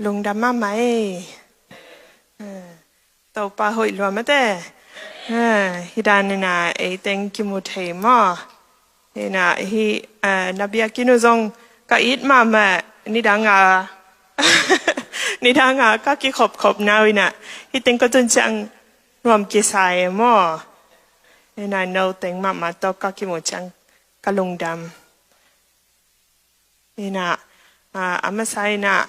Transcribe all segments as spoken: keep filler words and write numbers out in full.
Lungdam mahmah ei. Topa hoih lua mate. Hi dan ina ei teng kimu thei maw? Ina hi, na biakinn uh zong ka it mahmah, nidanga nidanga ka kikhopkhop nau ina hi teng ka tun ciang nuam kisa e maw? Ina no teng mahmah tawh ka kimu ciang ka lungdam. Ina a masa ina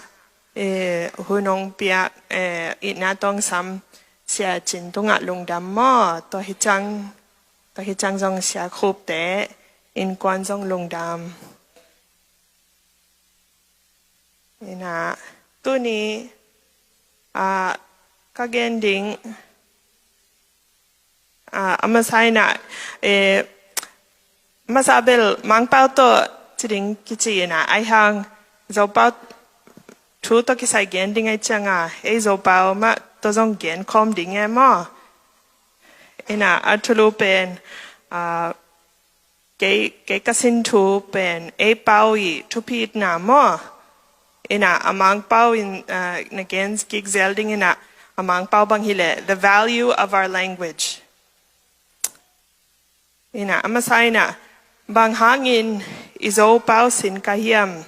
hun hong piak, itna tawng sam Sia Cin tungah lungdam maw? Tua hi ciang, tua hi ciang zong Sia Khupte innkuan zong lungdam. Ina tuni ka gen ding a masa ina, masa bel Mangpau tawh ci ding kici ina, aihang Zopau thu tawh kisai gen ding ai cianga ei Zopau mah tawh zong gen khawm ding e maw? Ina a thulu pen kei, kei ka sin thu pen ei pau i thupitna maw? Ina a Mangpau in na gen kik zel ding ina a Mangpau bang hileh the value of our language. Ina a masa ina bang hangin i Zopau sin ka hiam?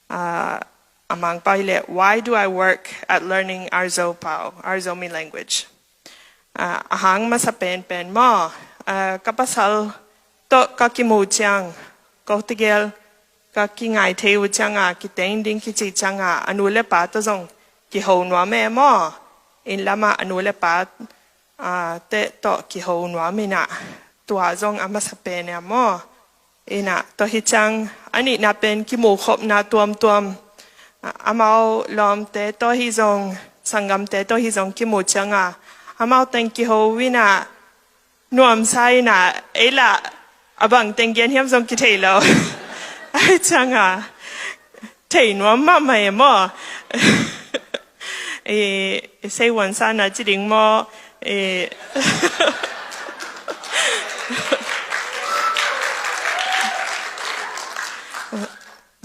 A Mangpau hileh, why do I work at learning our Zopau, our Zomi language? A hang masa penpen maw, ka pasal tawh ka kimu ciang, ko tegel ka kingai thei uh cianga kiteng ding kici cianga a nu le pa tawh zong kiho nuam e maw? Inn lamah a nu le pa te tawh kiho nuam ina tua zong a masa pen e maw? Ina tua hi ciang a nihna pen kimukhopna tuamtuam, amau lawmte tawh hi zong, sanggamte tawh hi zong kimu cianga amau teng kiho ina nuamsa ina ei lah a bang teng gen hiam zong kithei lo. Ai cianga thei nuam mahmah e maw? Sei huan sa na ci ding maw?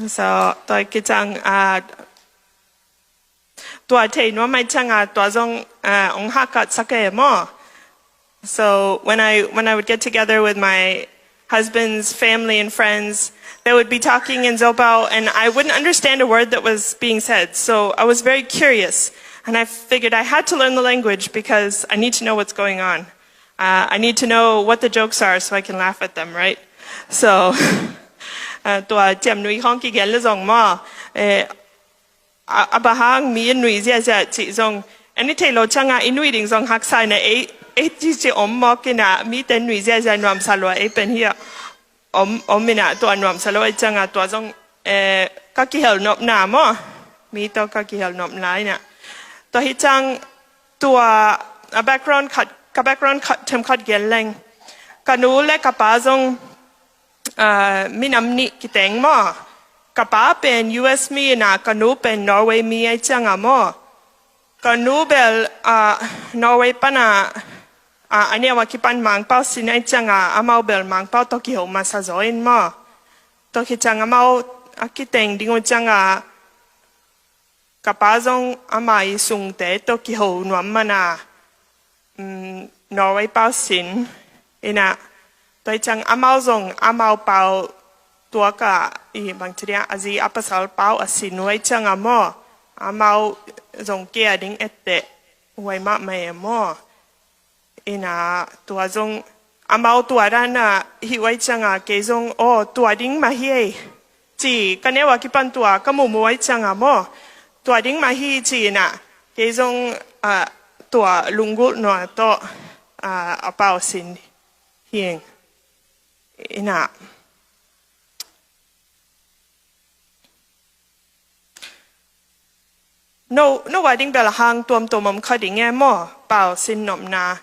So tua kiciang tua thei nuam ai cianga tua zong ong hakkatsak e maw? So when I, when I would get together with my husband's family and friends, they would be talking in Zopau, and I wouldn't understand a word that was being said. So I was very curious, and I figured I had to learn the language because I need to know what's going on. Uh, I need to know what the jokes are so I can laugh at them, right? So tua ciamnui khawng kigen le zong maw, a bang hang mi a nui ziazia cih zong, a ni thei lo cianga i nui ding zong haksa ina ei, ei cici om mawk ina mite nui ziazia nuamsa lua ei pen hi a om, om ina tua nuamsa lo ei cianga tua zong ka kihel nopna maw? Mi tawh ka kihel nopna ina tua hi ciang tua a background khat, ka background khat themkhat gen leng, ka nu le ka pa zong minam nih kiteng maw? Ka pa pen U S mi ina ka nu pen Norway mi ai cianga maw? Ka nu bel Norway pana a neu a kipan Mangpau sin ai cianga amau bel Mangpau tawh kiho masa zaw in maw? Tua hi ciang amau a kiteng ding uh cianga ka pa zong ama i sungte tawh kiho nuam mana Norway pau sin ina, tua hi ciang amau zong amau pau tuaka i bangci dia a zi a pasal pau a sin uh ai cianga maw? Amau zong kei a ding etteh huai mahmah e maw? Ina tua zong amau tua dana hih uh ai cianga kei zong aw tua ding mah hi ei ci ka neu a kipan tua ka mumu ai cianga maw? Tua ding mah hi ci ina kei zong tua lunggulh nua tawh a pau sin hi ing. Ina no, no a ding bel a hang tuamtuam om kha ding e maw? Pau sin nopna.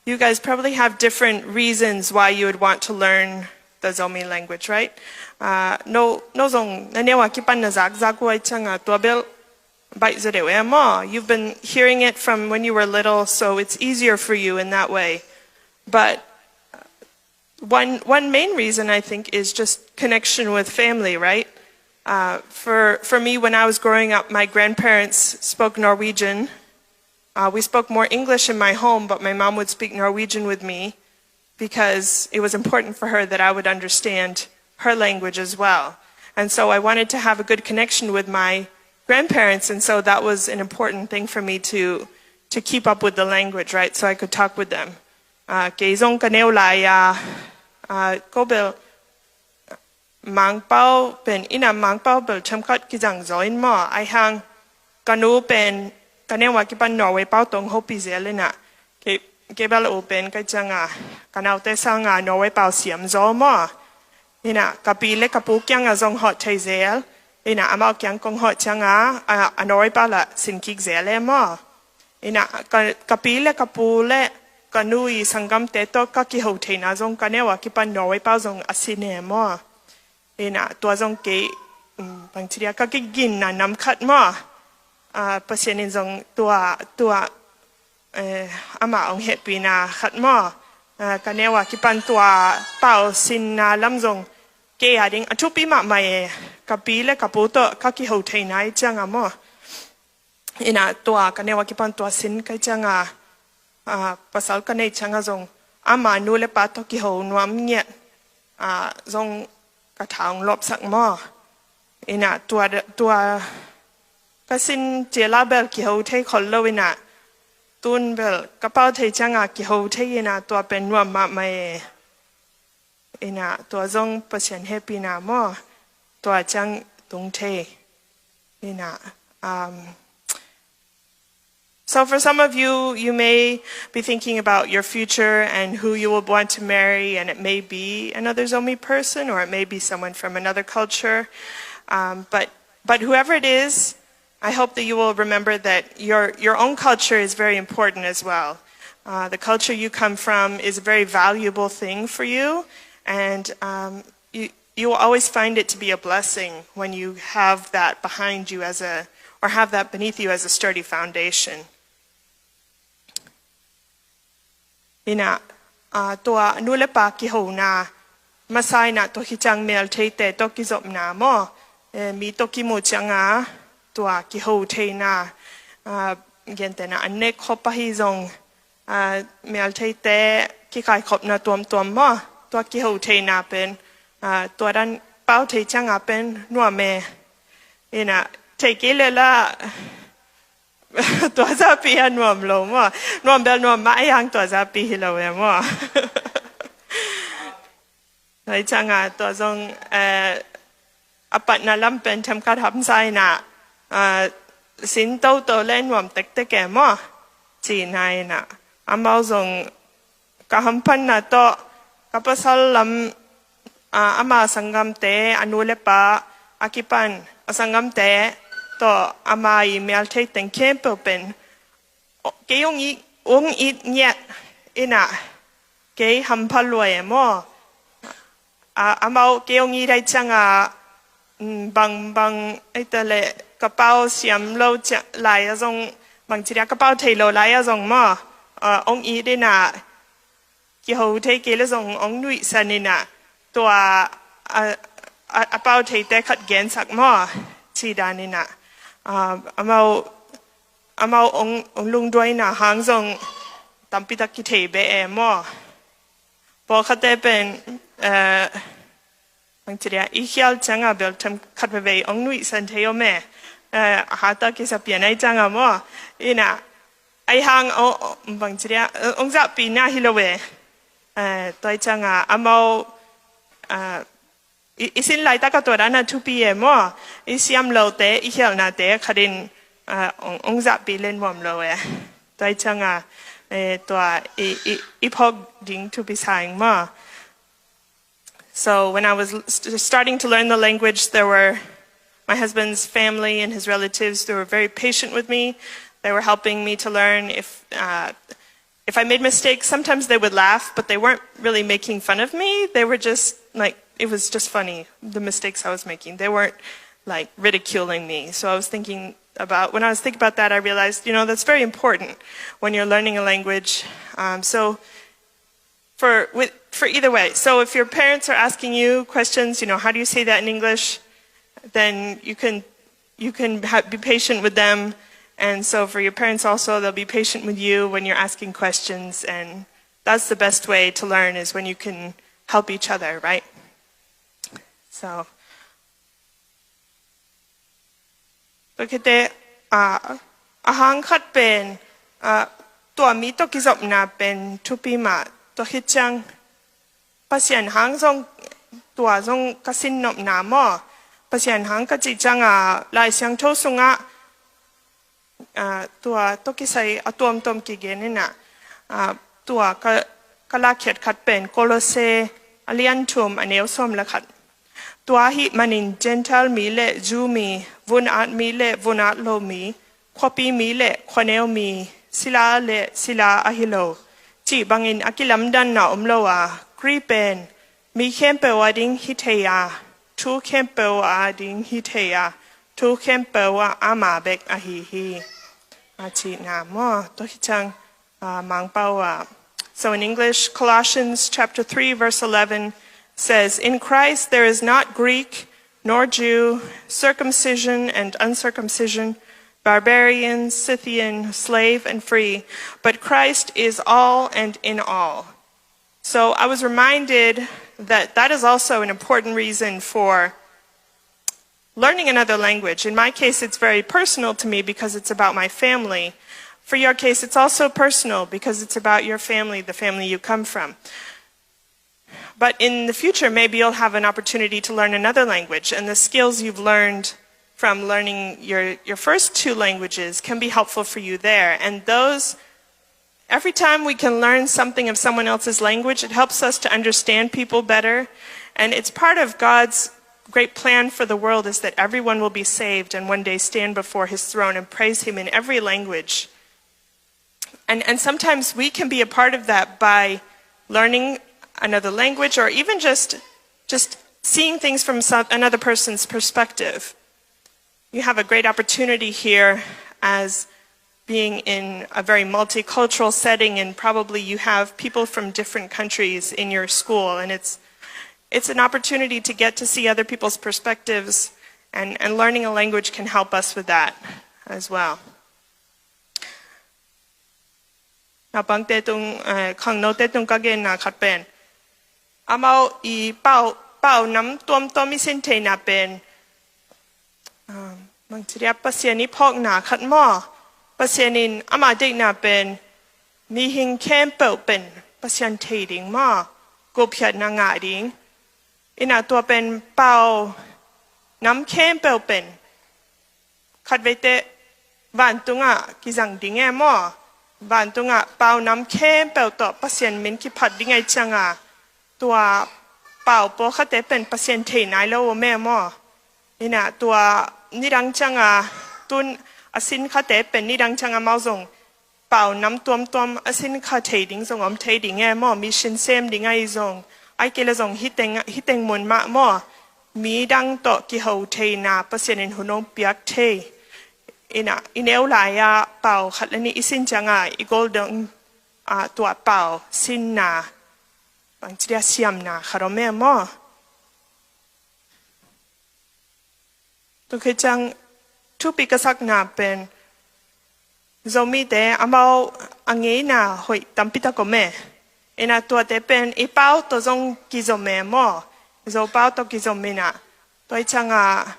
You guys probably have different reasons why you would want to learn the Zomi language, right? No, no zong na neu a kipan na zakzak uh ai cianga tua bel baih zaw deuh e maw? You've been hearing it from when you were little, so it's easier for you in that way. But one, one main reason, I think, is just connection with family, right? Uh, for, for me, when I was growing up, my grandparents spoke Norwegian. Uh, we spoke more English in my home, but my mom would speak Norwegian with me because it was important for her that I would understand her language as well. And so I wanted to have a good connection with my grandparents, and so that was an important thing for me to, to keep up with the language, right? So I could talk with them. Uh, kei zong ka neu lai a, uh, ko bel Mangpau pen, ina Mangpau bel themkhat kizang zaw in maw. Ai hang ka nu pen ka neu a kipan Norway pau tawh hong hopih zel ina. Kei, kei bel u pen kai cianga ka naute sanga Norway pau siam zaw maw. Ina ka pi le ka pu kianga zong hawh thei zel. Ina amau kiang kong hawh cianga a, a Norway pau la sin kik zel e maw. Ina ka, ka pi le ka pu le ka nu i sanggamte tawh ka kiho theina zong ka neu a kipan Norway pau zong a sin e maw. Ina tua zong kei, um, bangci dia ka kiginna nam khat maw. Ah, Pasian in zong tua, tua, eh, ama ong hehpihna khat maw. Ah, ka neu a kipan tua pau sinna lam zong kei a ding a thupi mahmah e. Ka pi le ka pu tawh ka kiho theina i cianga maw. Ina tua ka neu a kipan tua sin kai cianga, ah, pasal ka nei cianga zong ama nu le pa tawh kiho nuam ngiat, ah, zong ka tha ong lawpsak maw. Ina tua, tua ka sin ciala bel kiho thei khol lo ina tun bel ka pau thei cianga kiho thei ina tua pen nuam mahmah e. Ina tua zong Pasian hehpihna maw. Tua ciang tung thei. Ina, um, so for some of you, you may be thinking about your future and who you will want to marry, and it may be another Zomi person, or it may be someone from another culture. Um, but, but whoever it is, I hope that you will remember that your, your own culture is very important as well. Uh, the culture you come from is a very valuable thing for you, and, um, you, you will always find it to be a blessing when you have that behind you as a, or have that beneath you as a sturdy foundation. Ina, ah, tua nu le pa kihona masa ina tua hi ciang meltheite tawh kizopna maw. Eh, mi tawh kimu cianga tua kiho theina, ah, gentehna an nek khop ahi zong, ah, meltheite kikaikhopna tuamtuam maw. Tua kiho theina pen, ah, tua dan pau thei cianga pen nuam e. Ina, thei kei le la, tua zapi a nuam lo maw. Nuam bel nuam mah a yang tua zapi hi lo e maw. Tua hi cianga tua zong, eh, a patna lam pen themkhat hamsa ina, ah, sin toto le nuam tektek e maw. Cina ina. Amau zong ka hamphatna tawh ka pasal lam, ah, ama sanggamte, a nu le pa a kipan a sanggamte tawh ama i melthei teng khempeuh pen kei ong it, ong it ngiat ina kei hampha lua e maw. Ah, amau kei ong it ai cianga, mm, bang, bang, ai ta le ka pau siam lo cia-, lai a zong, bang ciria ka pau thei lo lai a zong maw. Ah, ong it ina kiho thei kei le zong ong nuihsan ina tua, a, a, a pau theite khat gensak maw. Ci dan ina, ah, amau, amau ong, ong lungduaina hang zong tampitak kithei be e maw. Pawlkhatte pen, eh, bang ciria i khial cianga bel themkhat veve ong nuihsan thei om e. Eh, a hata kisa pian ai cianga maw. Ina, ai hang o, o, bang ciria, eh, ong zahpihna hi lo e. Eh, tua ai cianga amau, eh, i, i sin laitaka tua dana thupi e maw. I siam lote, i khialhnate khatin, ah, ong, ong zahpih le nuam lo e. Tua ai cianga, eh, tua i, i, i phawk ding thupi sa ing maw. So when I was l-, st-, starting to learn the language, there were my husband's family and his relatives, they were very patient with me. They were helping me to learn. If, uh, if I made mistakes, sometimes they would laugh, but they weren't really making fun of me. They were just, like, it was just funny, the mistakes I was making. They weren't, like, ridiculing me. So I was thinking about, when I was thinking about that, I realized, you know, that's very important when you're learning a language. Um, so for, with, for either way. So if your parents are asking you questions, you know, "How do you say that in English?" then you can you can ha- be patient with them. And so for your parents also, they'll be patient with you when you're asking questions. And that's the best way to learn, is when you can help each other, right? So, okay, te, uh, a hang khat pen, uh, tua mi tawh kizopna pen thupi mah, tua khit ciang Pasian hang zong, tua zong ka sin nopna maw. Pasian hang ka cih ciangin Lai Siangtho sungah, ah, tua tawh kisai a tuamtuam kigen in ah, ah, tua ka, ka lakkhiat khat pen Kolose a lian thum a neu sawm le khat. Tua ahih manin Gentile mi le Jew mi, vun at mi le vun at lo mi, khuapi mi le khuaneu mi, sila le sila ahi lo cih bangin a kilamdanna om lo a, Khrih pen mi khempeuh a ding hi thei a, thu khempeuh a ding hi thei a, thu khempeuh ah ama bek ahi hi, a cihna maw. Tua khit ciang, ah, Mangpau ah. So in English, Colossians chapter three, verse eleven says, "In Christ there is not Greek nor Jew, circumcision and uncircumcision, barbarian, Scythian, slave and free, but Christ is all and in all." So I was reminded that that is also an important reason for learning another language. In my case, it's very personal to me because it's about my family. For your case, it's also personal because it's about your family, the family you come from. But in the future, maybe you'll have an opportunity to learn another language, and the skills you've learned from learning your, your first two languages can be helpful for you there. And those, every time we can learn something of someone else's language, it helps us to understand people better. And it's part of God's great plan for the world, is that everyone will be saved and one day stand before his throne and praise him in every language. And, and sometimes we can be a part of that by learning another language, or even just, just seeing things from some, another person's perspective. You have a great opportunity here as being in a very multicultural setting, and probably you have people from different countries in your school, and it's, it's an opportunity to get to see other people's perspectives, and, and learning a language can help us with that as well. Naupangte tung, eh, khangnote tung ka genna khat pen, amau i pau, pau nam tuamtuam i sin theihna pen, ah, bangci dia, Pasian i phawkna khat maw. Pasian in ama deihna pen mihing khempeuh pen Pasian thei ding maw, gupkhiatna ngah ding. Ina tua pen pau nam khempeuh pen khatveite vantungah kizang ding e maw. Vantungah pau nam khempeuh tawh Pasian min kiphat ding ahih ciangin, tua pau pawlkhatte pen Pasian thei nai lo om e maw. Ina tua nidang ciangin, tun a sin khatte pen nidang ciangin amau zong pau nam tuamtuam a sin kha thei ding zong om thei ding e maw. Mission sem ding ahi zong, ahih kei leh zong hih teng, hih teng mun mah maw, midang tawh kiho theihna Pasian in hun hong piak thei. Ina, i neu lai-ah pau khat le nih i sin ciangin i gol dong, ah, tua pau sinna bangci dia, siamna khat om e maw. Tua khit ciang thupi ka sakna pen Zomite amau a ngeina hoih tampi tak om e. Ina tuate pen i pau tawh zong kizom e maw. Zopau tawh kizom ina. Tua ahih ciangin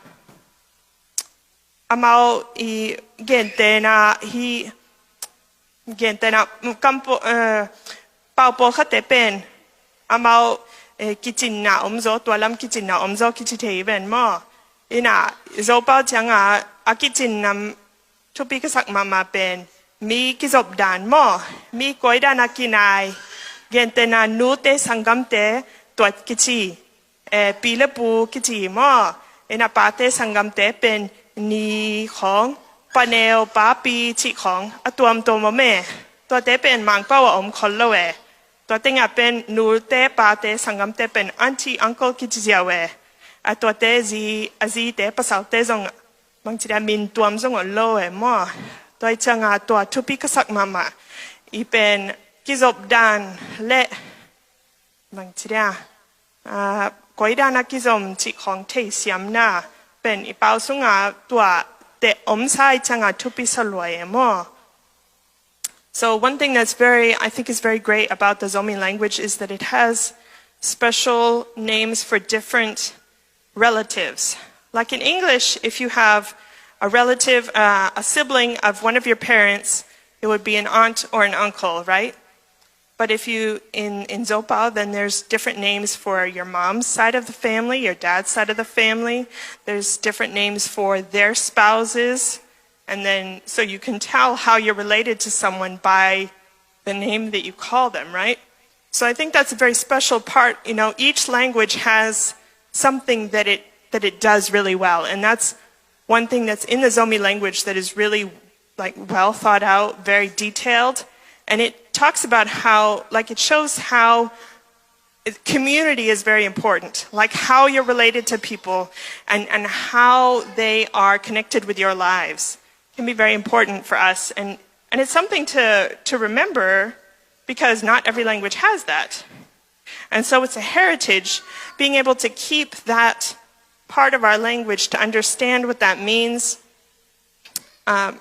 amau i gentehna hi, gentehna, mm, kampo, eh, pau pawlkhatte pen amau, eh, kicinna om zaw, tua lam kicinna om zaw kici thei ven maw. Ina Zopau ciangin a kicinna thupi ka sak mahmah pen mi kizop dan maw, mi koi dan a kinai, gentehna nute sanggamte tua kici, eh, pi le pu kici maw. Ina pate sanggamte pen ni khawng, paneu, papi cih khawng a tuamtuam om e. Tuate pen Mangpau ah om khol lo e. Tua tengah pen nute pate sanggamte pen aunty uncle kici ziau e. A tuate zi, a zite pasalte zong bangci dia, min tuam zong om lo e maw. Tua ahih ciangin tua thupi ka sak mahmah i pen kizop dan le bangci dia, ah, koi dan a kizom cih khawng theisiamna, pen i pau sungah tua te om sa i ciangah thupi sa lua e maw. So one thing that's very, I think is very great about the Zomi language is that it has special names for different relatives. Like in English, if you have a relative, uh, a sibling of one of your parents, it would be an aunt or an uncle, right? But if you, in, in Zopau, then there's different names for your mom's side of the family, your dad's side of the family. There's different names for their spouses. And then, so you can tell how you're related to someone by the name that you call them, right? So I think that's a very special part. You know, each language has something that it, that it does really well. And that's one thing that's in the Zomi language that is really, like, well thought out, very detailed. And it talks about how, like, it shows how community is very important, like, how you're related to people and, and how they are connected with your lives can be very important for us. And, and it's something to, to remember, because not every language has that. And so it's a heritage, being able to keep that part of our language, to understand what that means. Um,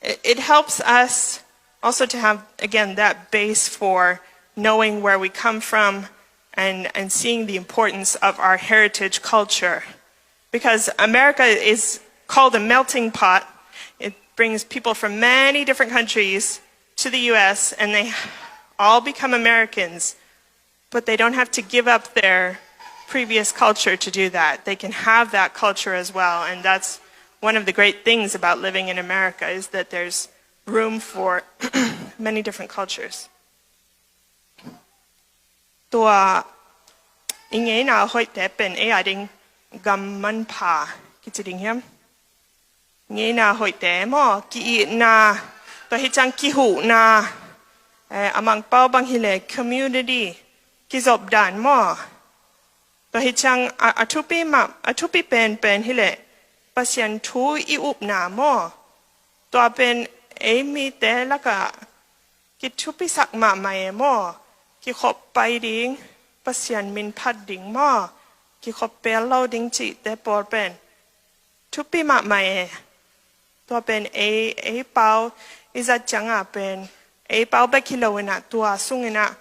it, it helps us also to have, again, that base for knowing where we come from and, and seeing the importance of our heritage culture. Because America is called a melting pot. It brings people from many different countries to the U S, and they all become Americans, but they don't have to give up their previous culture to do that. They can have that culture as well, and that's one of the great things about living in America, is that there's room for many different cultures. Tua i ngeina hoihte pen ei a ding gam manpha kici ding hiam? Ngeina hoihte maw, ki-itna, tua hi ciang kihuhna, eh, a Mangpau bang hileh community, kizopdan maw. Tua hi ciang a, a thupi mah, a thupi penpen hileh Pasian thu i upna maw. Tua pen ei mite lakah kithupisak mahmah e maw. Kikhop pai ding, Pasian min phat ding maw, kikhop pel lo ding cihte pawl pen thupi mahmah e. Tua pen ei, ei pau i zat ciangah pen ei pau bek hi lo inah, tua sung inah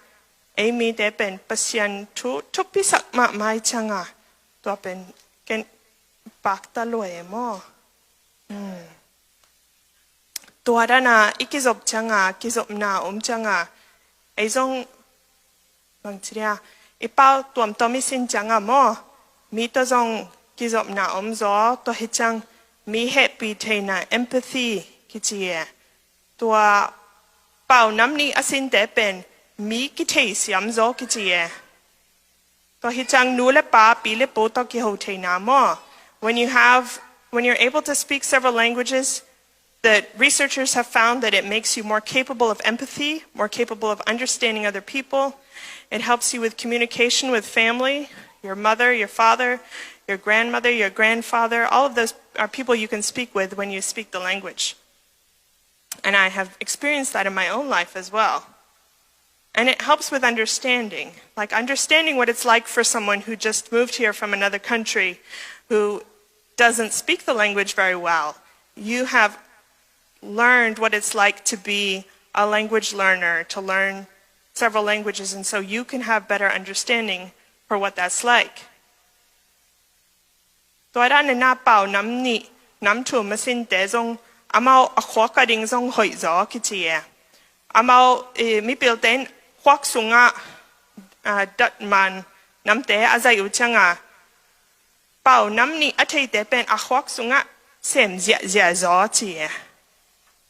ei mite pen Pasian thu thupisak mahmah i ciangah, tua pen ken pakta lua e maw. Hmm. Tua dana i kizop ciangah, kizopna om ciangah, ei zong bangci dia, i pau tuamtuam i sin ciangah maw, mi tawh zong kizopna om zaw, tua hi ciang mi hehpih theihna, empathy kici e. Tua pau nam nih a sinte pen mi kitheisiam zaw kici e. Tua hi ciang nu le pa, pi le pu tawh kiho theihna maw. When you have, when you're able to speak several languages, the researchers have found that it makes you more capable of empathy, more capable of understanding other people. It helps you with communication with family, your mother, your father, your grandmother, your grandfather. All of those are people you can speak with when you speak the language. And I have experienced that in my own life as well. And it helps with understanding, like, understanding what it's like for someone who just moved here from another country, who doesn't speak the language very well. You have learned what it's like to be a language learner, to learn several languages, and so you can have better understanding for what that's like. Tua dan inah pau nam nih, nam thum a sinte zong amau a khuak a ding zong hoih zaw kici e. Amau, eh, mipilte in khuak sungah, ah, datman namte a zaih uh ciangah, pau nam nih a theite pen a khuak sungah sem ziahziah zaw ci e.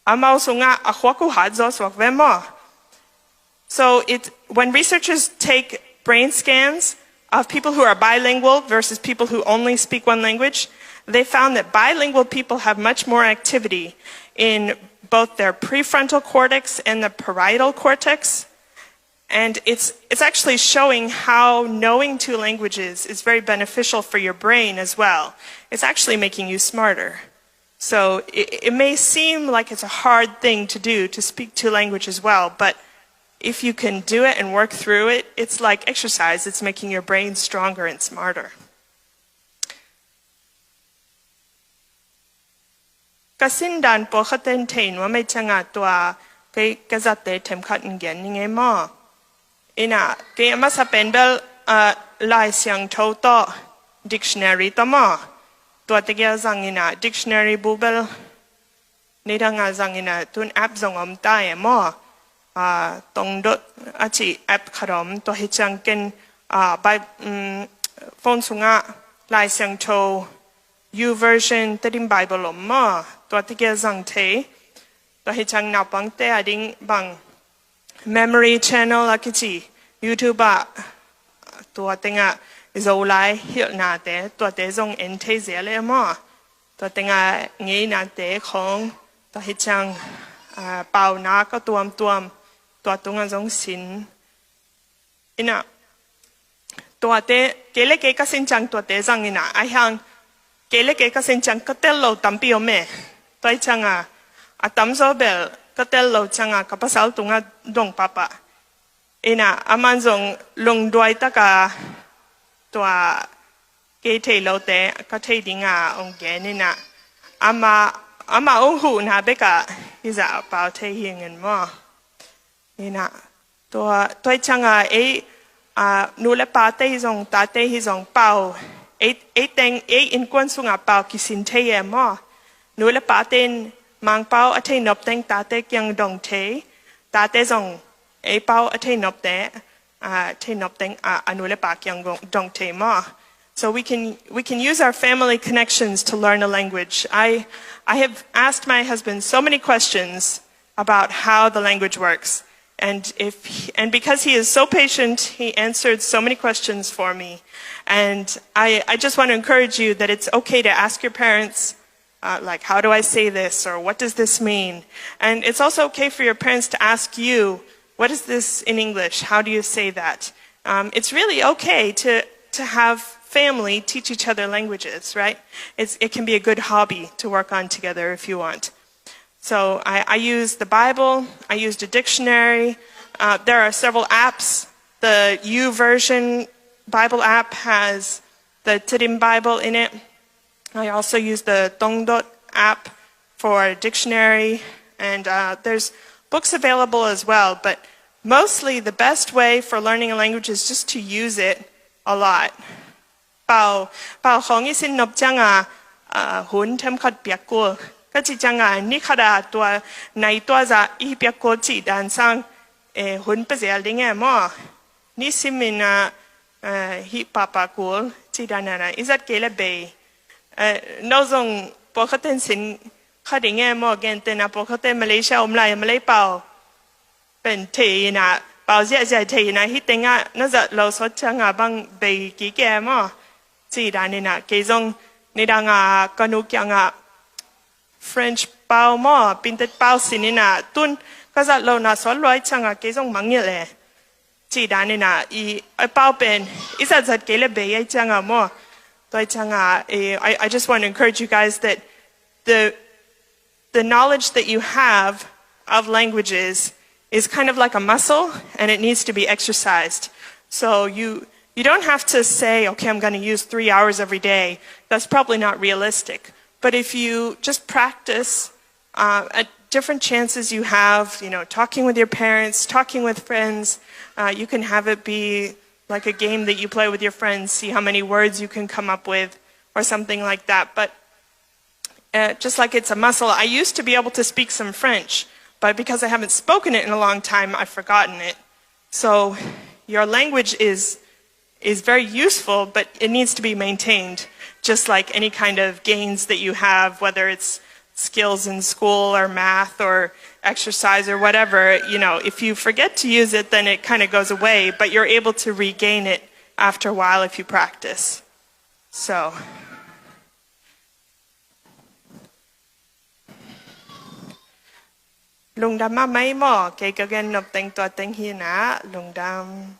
Amau sungah a khuak uh hat zaw suak ve maw. So it, when researchers take brain scans of people who are bilingual versus people who only speak one language, they found that bilingual people have much more activity in both their prefrontal cortex and the parietal cortex. And it's, it's actually showing how knowing two languages is very beneficial for your brain as well. It's actually making you smarter. So it, it may seem like it's a hard thing to do to speak two languages well, but if you can do it and work through it, it's like exercise. It's making your brain stronger and smarter. ka sin dan pawlkhat ten thei nuam ei cianga tua kei ka zatte themkhat in gen ning ei maw. Ina kei a masa pen bel, ah, Lai Siangtho tawh dictionary tawh maw. Tua tegel zang ina dictionary bu bel nidanga zang ina tun app zong om ta e maw. Ah, Tongdot a ci app khat om tua hi ciang ken, ah, Bi-, um, phone sungah Lai Siangtho YouVersion Tedim Bible om maw. Tua tegel zang thei. Tua hi ciang naupangte a ding bang Memory Channel a kici YouTube ah tua tengah Zolai hilhnate tuate zong en thei zel e maw. Tua tengah ngeinate khong tua hi ciang, ah, paunak a tuamtuam tua tungah zong sin. Ina tuate kei le kei ka sin ciang tuate zang ina a hiang kei le kei ka sin ciang ka tel lo tampi om e. Tua hi cianga a tamzaw bel ka tel lo cianga ka pasal tungah dong papa. Ina aman zong lungduai taka tua kei thei lote ka thei dinga ong gen ina ama, ama ong huhna beka hi zah a pau thei hi ngin maw. Ina tua, tua hi cianga ei, ah, nu le pate hi zong tate hi zong pau ei, ei teng ei innkuan sunga pau kisin thei e maw. Nu le pate in Mangpau a thei nop teng tate kiang dong thei. Tate zong ei pau a thei nopte, ah, thei nop teng, ah, a nu le pa kiang dong, dong thei maw. So we can, we can use our family connections to learn a language. I, I have asked my husband so many questions about how the language works. And if he, and because he is so patient, he answered so many questions for me. And I, I just want to encourage you that it's okay to ask your parents, uh, like, "How do I say this?" or "What does this mean?" And it's also okay for your parents to ask you, "What is this in English? How do you say that?" Um, it's really okay to, to have family teach each other languages, right? It's, it can be a good hobby to work on together if you want. So I, I used the Bible, I used a dictionary. Uh, there are several apps. The YouVersion Bible app has the Tedim Bible in it. I also use the Tongdot app for a dictionary, and, uh, there's books available as well, but mostly the best way for learning a language is just to use it a lot. Pau, pau khong i sin nop cianga, ah, hun themkhat piak kul. Ka ci cianga ni khata tua nai tua zah i piak kul cih dan sang, eh, hun pia zel ding e maw. Ni simin ah, eh, hih papa kul cih dan ana i zat kei le bei. Eh, no zong pawlkhat ten sin kha ding e maw, gentehna pawlkhat ten Malaysia om lai Malay pau pen thei ina, pau ziahziah thei ina, hih tengah na zat lo sawt cianga bang bei kik e maw. Cih dan ina kei zong nidanga ka nu kiangah French pau maw, pintet pau sin ina tun ka zat lo na sawt luai cianga kei zong mangngilh e. Cih dan ina i, a pau pen i zatzat kei le bei ai cianga maw. Tua ai cianga, eh, I, I just want to encourage you guys that the, the knowledge that you have of languages is kind of like a muscle, and it needs to be exercised. So you, you don't have to say, "Okay, I'm gonna use three hours every day." That's probably not realistic. But if you just practice, uh, at different chances you have, you know, talking with your parents, talking with friends, uh, you can have it be like a game that you play with your friends, see how many words you can come up with, or something like that. But uh, just like it's a muscle, I used to be able to speak some French, but because I haven't spoken it in a long time, I've forgotten it. So your language is, is very useful, but it needs to be maintained, just like any kind of gains that you have, whether it's skills in school or math or exercise or whatever. You know, if you forget to use it, then it kind of goes away, but you're able to regain it after a while if you practice. So. Lungdam mahmah ei maw, kei ka gen nop teng tua teng hi na, lungdam.